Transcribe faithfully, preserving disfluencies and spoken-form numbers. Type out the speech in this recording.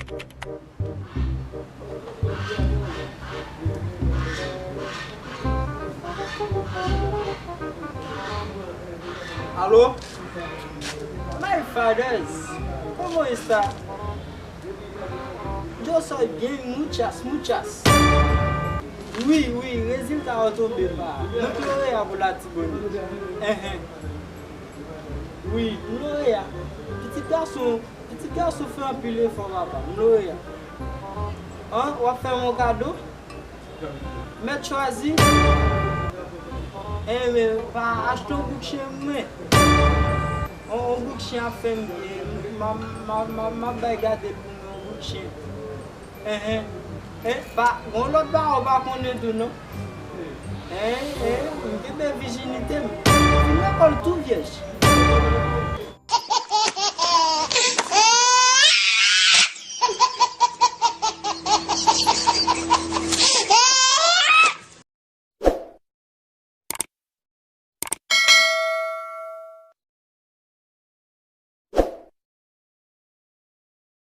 Allo? My fathers, ¿cómo está? Yo soy bien, muchas, muchas. Wi, wi, rezilta yo tonbe pa. Mwen ki loreya pou Latibonit. Enhen. Wi, m loreya. Pitit gason, pitit gason fè anpil efò, papa. M loreya. An, w ap fè m yon kado? Mèt chwazi. Enben, pa achte yon bouk chen mwen. Yon, yon bouk chen ap fè m byen. M, m, m, m, m ap bay gade pou mwen yon bouk chen. Enhen. E, pa, gon lòt bagay ou pa konnen tou, non? Enhen, enhen, m kenbe vijinite m. M fin lekòl tou vyèj.